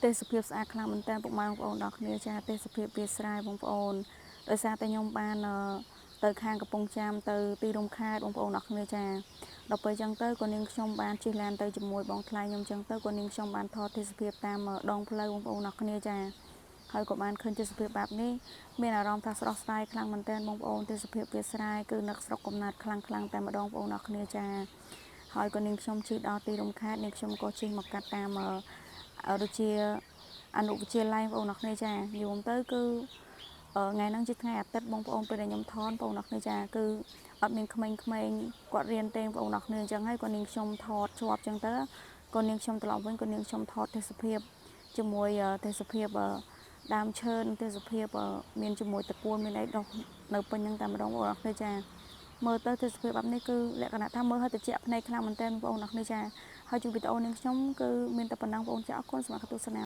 ទេសភាពស្អាតខ្លាំងមែនតើពុកម៉ែបងប្អូនដល់គ្នាចាទេសភាពវាស្រែបងប្អូនដោយសារតែខ្ញុំបានទៅខាងកំពង់ចាមទៅទីរួមខេត្តបងប្អូនអរគ្នាចាដល់ពេលចឹងទៅក៏នាងខ្ញុំបានជិះឡានទៅជាមួយបងថ្លៃខ្ញុំចឹងទៅក៏នាងខ្ញុំបានថតទេសភាពតាមដងផ្លូវបងប្អូនអរគ្នាចាហើយក៏បានឃើញទេសភាពបែបនេះមានអារម្មណ៍ថាស្រស់ស្រាយខ្លាំងមែនទែនបងប្អូនទេសភាពវាស្រែគឺនឹកស្រុកកំណើតខ្លាំងខ្លាំងតែម្ដងបងប្អូនអរគ្នាចាហើយក៏នាងខ្ញុំជិះដល់ទីរួមខេត្តនាងខ្ញុំក៏ជិះមកកាត់តាមដូចជាអនុវិទ្យាល័យបងប្អូនអរគ្នាចាយូរទៅគឺថ្ងៃហ្នឹងជាថ្ងៃអាទិត្យបងប្អូនពេលដែលខ្ញុំថតបងប្អូនអរគ្នាចាគឺអត់មានក្មេងៗគាត់រៀនទេបងប្អូនអរគ្នាអញ្ចឹងហើយក៏នាងខ្ញុំថតជាប់អញ្ចឹងទៅក៏នាងខ្ញុំត្រឡប់វិញក៏នាងខ្ញុំថតទេសភាពជាមួយទេសភាពដើមឈើនិងទេសភាពមានជាមួយតកួនមានអីដុះនៅពេញហ្នឹងតែម្ដងបងប្អូនអរគ្នាចាមើលទៅទេសភាពបែបនេះគឺលក្ខណៈថាមើលឲ្យត្រជាក់ភ្នែកខ្លាំងមែនទែនបងប្អូនអរគ្នាចាហើយជួបវីដេអូនេះខ្ញុំគឺមានតែប៉ុណ្ណឹងបងប្អូនចាអរគុណសម្រាប់ទស្សនា។